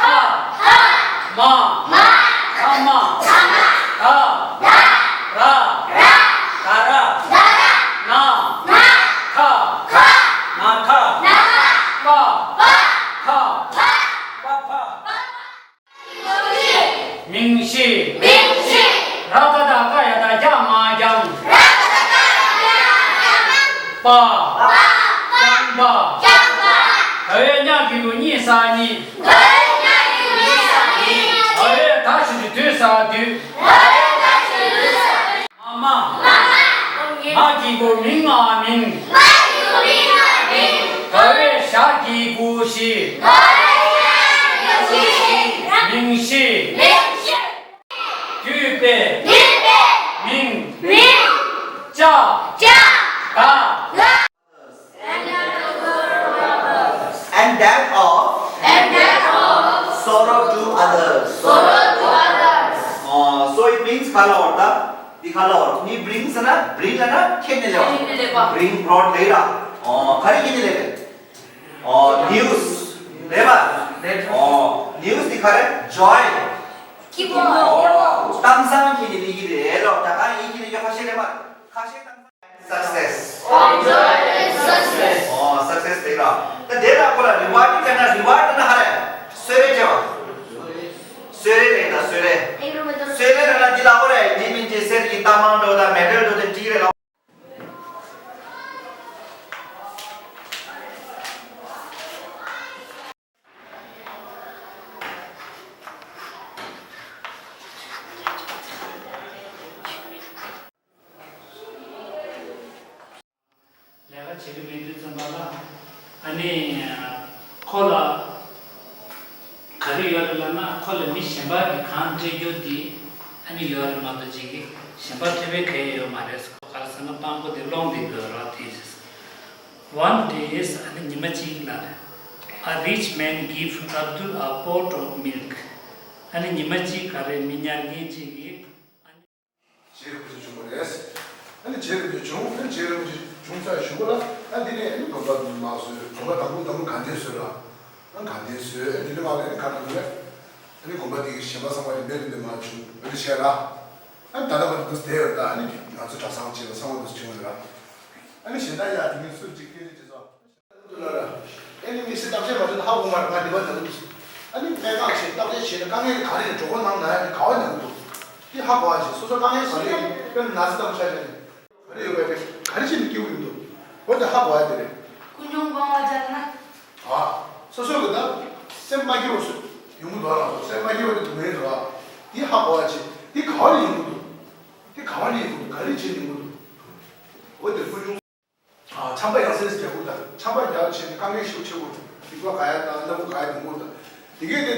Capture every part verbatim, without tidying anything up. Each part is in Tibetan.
ཐ། མ། ཐ་མ། ད། ད་ར། ད་ར། ན། ན། ཐ། ན་ཐ། པ། ཕ། མིང་གཞི། ར་ག་བཏགས་རྐ་ཡ་བཏགས་རྐྱ་མ་རྐྱང་། པ། རྐྱང་པ། ད་བའི་ཉ་གི་གུ་གཉིད་ས་གཉིད། ད་བའི་ད་ཞབས་ཀྱུ་དུ་ས་དུས། མ་མ། ང་གི་གུ་མིང་ང་མིང་། ད་བའི་ཞ་གི་གུ་ཞི། མིང་ཞི། བསྡུས་པའི། མིང་། ཅ། ད། And that of. And that of. Sorrow to others. Sorrow to others. ཨོ། So it means ག་ལ་བར་ད། འདི་ག་ལ་བར། ནི་bring ཟེར་ན་bring ལ་ན་ཁྱེར་ནས་སླེབས་པ། Bring, brought ལས་ར། ཨོ། ག་རེ་ཁྱེར་ནས་སླེབས་པས། ཨོ། news རེད་པ། ཨོ། news འདི་ག་རེ། joy. ཨོ། གཏམ་བཟང་ཁྱེར་ནས་སླེབས་ཀྱི་རེད་ལོ། ད་ག་ཡིན་ཁྱེར་ནས་ཡོད་ཁ་ཤས་རེད་མ། ཁ་ཤས་གཏམ་བཟང་། Success. Enjoy success. ཨོ། success དེ་ལ། ད་དེ་ལ་ཁོ་ལ་reward ཀྱི་ན་reward ན་ཧ་རེ། གསོལ་རས་བྱེད་པ། གསོལ་རས་རེད་ད་གསོལ་རས། གསོལ་རས་རེད་ལ་འདི་ལ་ཁོ་རེ་འདི་མིན་གྱི་གསེར་གྱི་རྟ་མང་འགྲོ་ད་མེ་ཌལ་འགྲོ་དེ་འགྲིག་རེད་ལ། ལས་ཀ་བྱེད་ཀྱི་མེད་དུས་ཙམ་པ་ལ། ཨ་ནི་ཁོ་ལ་ག་རེ་ཡོད་རེད་ལབ་ན། ཁོ་ལ་མི་གཞན་པ་གིས་གང་སྤྲད་རྒྱུ་དེ་ཨ་ནི་ཡོད་རེད་མ་གཏོགས་ཅིག་གིས་གཞན་པ་སྤྲད་པའི་གལ་ཡོད་མ་རེད། ག་རེ་ཟེར་ན་དཔང་པོ་དེ་སློང་བསྡད་ཡོད་རེད་དེ། One day is ཨ་ནི་ཉི་མ་གཅིག་ལ། A rich man give Abdul a pot of milk. ཨ་ནི་ཉི་མ་གཅིག་ག་རེ་མི་ཉར་མཁན་གཅིག་གིས། རྗེ་རིན་པོ་ཆེ་བྱུང་བ་རེད། ཨ་ནི་རྗེ་རིན་པོ་ཆེ་བྱུང་། ཨ་ནི་རྗེ་རིན་པོ་ཆེ་བྱུང་ཚར་གཞུག་གུ་ལ། ཨ་འདི་ནས་ཨ་ནི་དགོན་པ་མར་བཟོས། དགོན་པ་དང་པོ་དང་པོ་དགའ་ལྡན་བཟོས་ལ། ཨ་དགའ་ལྡན་བཟོས། ཨ་འདི་ནས་མར་ལ་ཨ་ནི་ག་རེ་རེད། ཨ་ནི་དགོན་པ་འདི་གི་གཞན་པ་ཚང་མ་ལ་མེད་དུ་མར་བྱུང་། ཨ་འདི་བྱས་ལ། ཨ་ནི་ད་ལྟ་བར་དུ་དེ་ཡོད་ད། ཨ་ནི་ང་ཚོ་གྲྭ་ཚང་བྱས་ལ་ཚང་མ་དུ་བྱུང་ཡོད་ལ། ཨ་ནི་གཞན་དག་ཡ་དེ་ནས་སུ་གཅིག་སྐད་ཆ་བྱེད་སོང་། ཨ་ནི་མི་སེར་བརྟག་དཔྱད་མ་བྱུང་ན་ཧ་གོ་མ་རེད། ང་འདི་པར་ན་གི་འདུག་ཨ་ནི་སྨན་ཁང་ཞིག་བརྟག་དཔྱད་བྱས་ན་དཀའ་ངལ་ག་རེ་རེད། གྲོད་ཁོག་ནང་ན་ཡ་དེ་ག་བ་ན་གི་འདུག་དེ་ཧ་གོ་བ་བྱས། སོ་སོ་དཀའ་ངལ་ག་རེ་ཡོད། དཔེར་ན་ན་ཚ་དང་ཆ་བཞག་ནས་ག་རེ་ཡོད་པ་རེད། ག་རེ་བྱས་ནས་སྐྱེ་བོ་ཡིན་འདུག་འོ་དེ་ཧ་གོ་བ་དེ་རེད། ཀུན་འབྱུང་སྤང་བ་སྦྱར་ན། ཨ། སོ་སོ་གི་ད་སེམས་མ་སྐྱིད་པོ་སུ་ཡོང་གི་འདུག་ཨ་ལགས་སོ། སེམས་མ་སྐྱིད་པོ་དེ་འདུག་མེད་རེད་བ། དེ་ཧ་གོ་བ་བྱས། དེ་ག་བ་ནས་ཡོང་གི་འདུག་དེ་ག་བ་ནས་ཡོང་གི་འདུག་ག་རེ་བྱས་ནས་ཡོང་གི་འདུག་འོ་དེ་ཀུན་འབྱུང་། ཨ། ཆམ་པ་ཡང་སེ་ཡང་སེ་རྒྱག་དགོས་དང་། ཆམ་པ་རྒྱག་བྱས་ནས་དཀའ་ངལ་ཞེ་པོ་འཕྲད་དགོས་དང་། སྡིག་པ་ག་ཡ་དང་སྣ་ཁུག་ག་ཡ་ཡོང་དགོས་དང་། དེ་གས་དེ།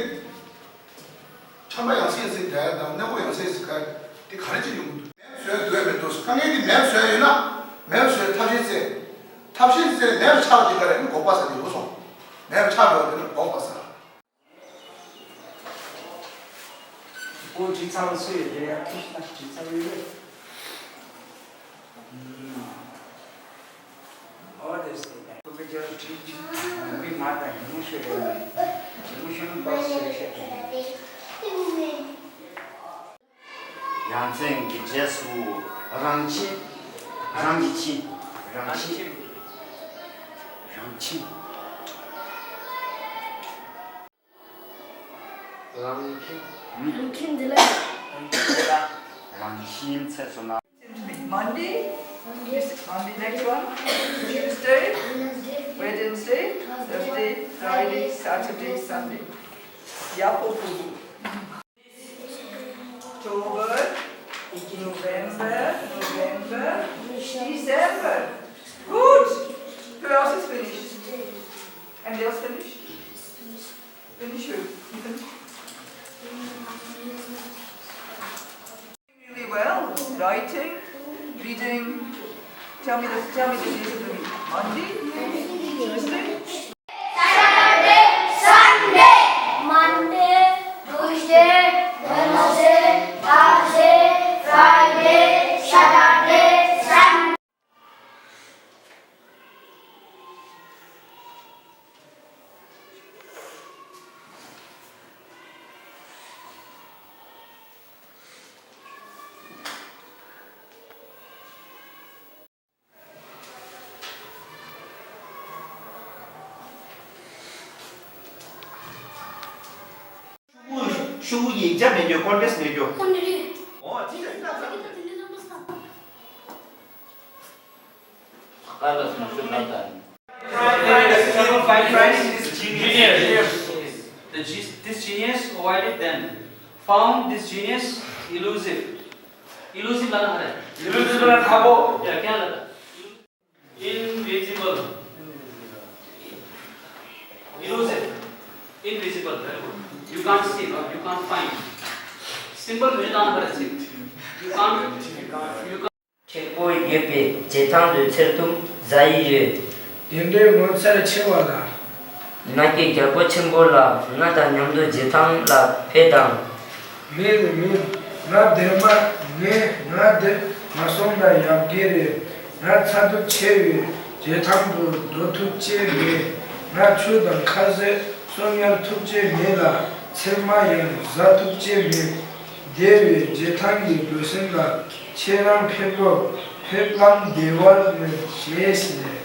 ཆམ་པ་ཡང་སེ་ཡང་སེ་རྒྱག་ཡ་དང་སྣ་ཁུག་ཡང་སེ་ཡང་སེ་ག་ཡ་དེ་ག་རེ་བྱས་ཡོང་གི་འདུག་མེད་པ་བཟོ་ཡ་འདུག་ཡ་མེད་འདུག་དཀའ་ངལ་དེ་མེད་པ་བཟོ་ཡ་ཡོད་ན། མེད་པ་བཟོ་ཡ་ཐབས་ཤེས་རྩེ། ཐབས་ཤེས་རྩེ་མེད་པ་ཆགས་དེ་ག་རེ་ནི་འགོག་པ་ཟེར་དེ་ཡོད་སོང་། མེད་པ་ཆགས་འགྲོ་དེ་ནི་འགོག་པ་ཟེར། ཁོ་དྲི་ཚང་སུ་ཡོད་རེད། ཁྱི་ཤ་དྲི་ཚང་ཡོད་རེད། All these things. ཁོ་བོད་རྒྱལ་དྲི་མི་མ་དང་ཉུང་ཤོས་ཡོད་རེད། ཉུང་ཤོས་ནི་པ་སུ་ཡོད་ཤེས་དང་། ཡ་མཚན་གྱི་རྗེས་སུ་རང་ཁྱིམ། རང་གི་ཁྱིམ། རང་ཁྱིམ། རང་ཁྱིམ། རང་ཁྱིམ། རང་ཁྱིམ་འདི་ལ། རང་ཁྱིམ་ཚེ་སོ་ན། Monday, Monday next one, Tuesday, Wednesday, Thursday, Friday, Saturday, Sunday. ཡག་པོ་ཕུལ། October, November, November, December. Good. Who else is finished? Anybody else finished? Finish who? You finished? Really well. Writing, reading. Tell me the, tell me the days of the week. Monday, Tuesday, Saturday, Sunday. Monday, Tuesday, Wednesday, Thursday, Friday, Saturday, Sunday. ཤོག་བུ་ཡིག་ཆ་མེད་རྒྱུ་ཀོན་ཊེསཊ་མེད་རྒྱུ། ཨོ་ནི་རེད། ཨོ་ཅི་ཞིག་ཡིན་ན་ས། Five friends, this genius. The ge- this genius avoided them. Found this genius elusive. Elusive ལ་ན་ཧ་རེ། Elusive ལ་ཁ་པོ། ཡ་ཀྱང་ལ། Invisible. Elusive. Invisible. Very good. You can't see or you can't find. Symbol ལ་ན་ཧ་རེ། You can't. You can't. མཁྲེགས་པོ་ཡོད་པའི་བྱེ་ཐང་དུ་འཚེར་ཐུབ་ཟ་ཡི་ཡོད། དེ་འདྲའི་ངོ་མཚར་ཆེ་བ་ལ། ང་གི་རྒྱལ་པོ་ཆེན་པོ་ལགས། ང་དང་མཉམ་དུ་བྱེ་ཐང་ལ་ཕེབས་དང་། མིན་མིན། ང་འདིར་མ། ངས་ང་འདིར་མ་སོང་ན་ཡག་གི་རེད། ང་ཚ་གདུག་ཆེ་བའི་བྱེ་ཐང་དུ་འགྲོ་ཐུབ་ཀྱི་མེད། ང་ཆུ་དང་ཁ་ཟས་སོ་ཉར་ཐུབ་ཀྱི་མེད་ལ། ཚེར་མ་ཡང་ཟ་ཐུབ་ཀྱི་མེད། བདེ་བའི་བྱེ་ཐང་གི་འགྲོ་སེམས་ལ། ཁྱེད་རང་ཕེབས་རོགས། ཕེབས་ལམ་བདེ་བར་མོས་ཞེས་ཟེར།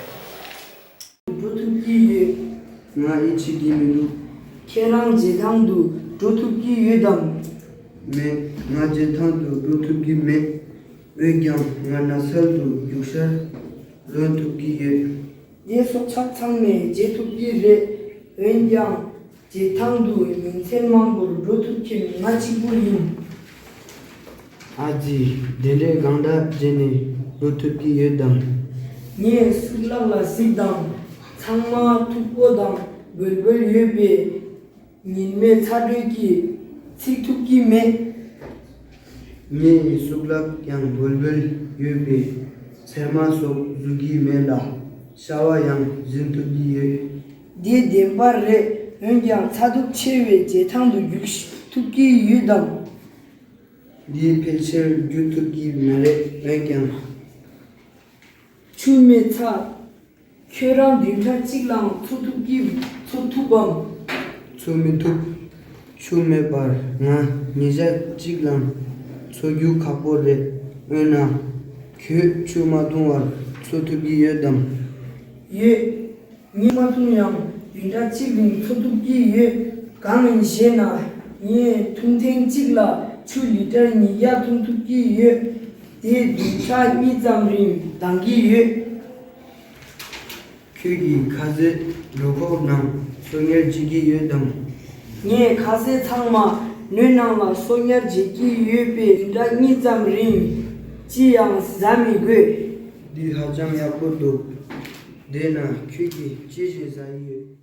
འགྲོ་ཐུབ་ཀྱི་ཡོད། ང་ཡིད་ཆེས་ཀྱི་མི་འདུག་ཁྱེད་རང་བྱེ་ཐང་དུ་འགྲོ་ཐུབ་ཀྱི་ཡོད་དམ། མེད། ང་བྱེ་ཐང་དུ་འགྲོ་ཐུབ་ཀྱི་མེད། འོན་ཀྱང་ང་ནགས་ཚལ་དུ་རྒྱུག་ཤར་རོལ་ཐུབ་ཀྱི་ཡོད། དེ་སྲོག་ཆགས་ཚང་མས་བརྗེད་ཐུབ་ཀྱི་རེད། འོན་ཀྱང་། བྱེ་ཐང་དུ་ཉིན་མཚན་མང་པོར་འགྲོ་ཐུབ་མཁན་ང་གཅིག་པུ་ཡིན། ཨ་ཙི། དེ་འདྲའི་གང་འདྲ་བྱས་ནས་འགྲོ་ཐུབ་ཀྱི་ཡོད་དམ། ངས་གཙུག་ལག་ལ་གཟིགས་དང་། ཚང་མ་མཐུག་པོ་དང་འབོལ་འབོལ་ཡོད་པས། ཉི་མའི་ཚ་དྲོད་ཀྱིས་ཚིག་ཐུབ་ཀྱི་མེད། ངའི་གཙུག་ལག་ཀྱང་འབོལ་འབོལ་ཡོད་པས། ཚེར་མ་སོགས་བཟོ་གི་མེད་ལ། ཤ་བ་ཡང་འཛིན་ཐུབ་ཀྱི་ཡོད། འདི་བདེན་པ་རེད། འོན་ཀྱང་ཚ་གདུག་ཆེ་བའི་བྱེ་ཐང་དུ་རྒྱུག་ཐུབ་ཀྱི་ཡོད་དམ། འདི་ཕལ་ཆེར་རྒྱུག་ཐུབ་ཀྱི་མ་རེད། འོན་ཀྱང་། ཆུ་མེད་ཚ། ཁྱོད་རང་བདུན་ཕྲག་གཅིག་ལའང་འཚོ་ཐུབ་ཀྱི་འཚོ་ཐུབ་བམ། འཚོ་མི་ཐུབ། ཆུ་མེད་པར་ང་ཉིན་ཞག་གཅིག་ལའང་འཚོ་རྒྱུ་ཁག་པོ་རེད། འོ་ན། ཁྱོད་ཆུ་མ་འཐུང་བར་འཚོ་ཐུབ་ཀྱི་ཡོད་དམ། ཡོད། ངས་མ་འཐུང་ཡང་བདུན་ཕྲག་གཅིག་རིང་འཚོ་ཐུབ་ཀྱི་ཡོད། གང་ཡིན་ཞེ་ན། ངས་ཐུང་ཐེངས་གཅིག་ལ་ཆུ་ལི་ཊར་ཉིས་བརྒྱ་འཐུང་ཐུབ་ཀྱི་ཡོད། དེ་བདུན་ཕྲག་གཉིས་ཙམ་རིང་འདང་གི་ཡོད། ཁྱོད་ཀྱིས་ཁ་ཟས་ལུད་ཁོག་ནང་སོ་ཉར་བྱེད་ཀྱི་ཡོད་དམ། ངས་ཁ་ཟས་ཚང་མ་སྣོད་ནང་ལ་སོ་ཉར་བྱེད་ཀྱི་ཡོད་པས། བདུན་ཕྲག་གཉིས་ཙམ་རིང་ཅི་ཡང་ཟ་མི་དགོས། འདི་ཧ་ཅང་ཡག་པོ་འདུག་དེས་ན་ཁྱོད་ཀྱིས་ཅི་ཞིག་ཟ་ཡི་ཡོད།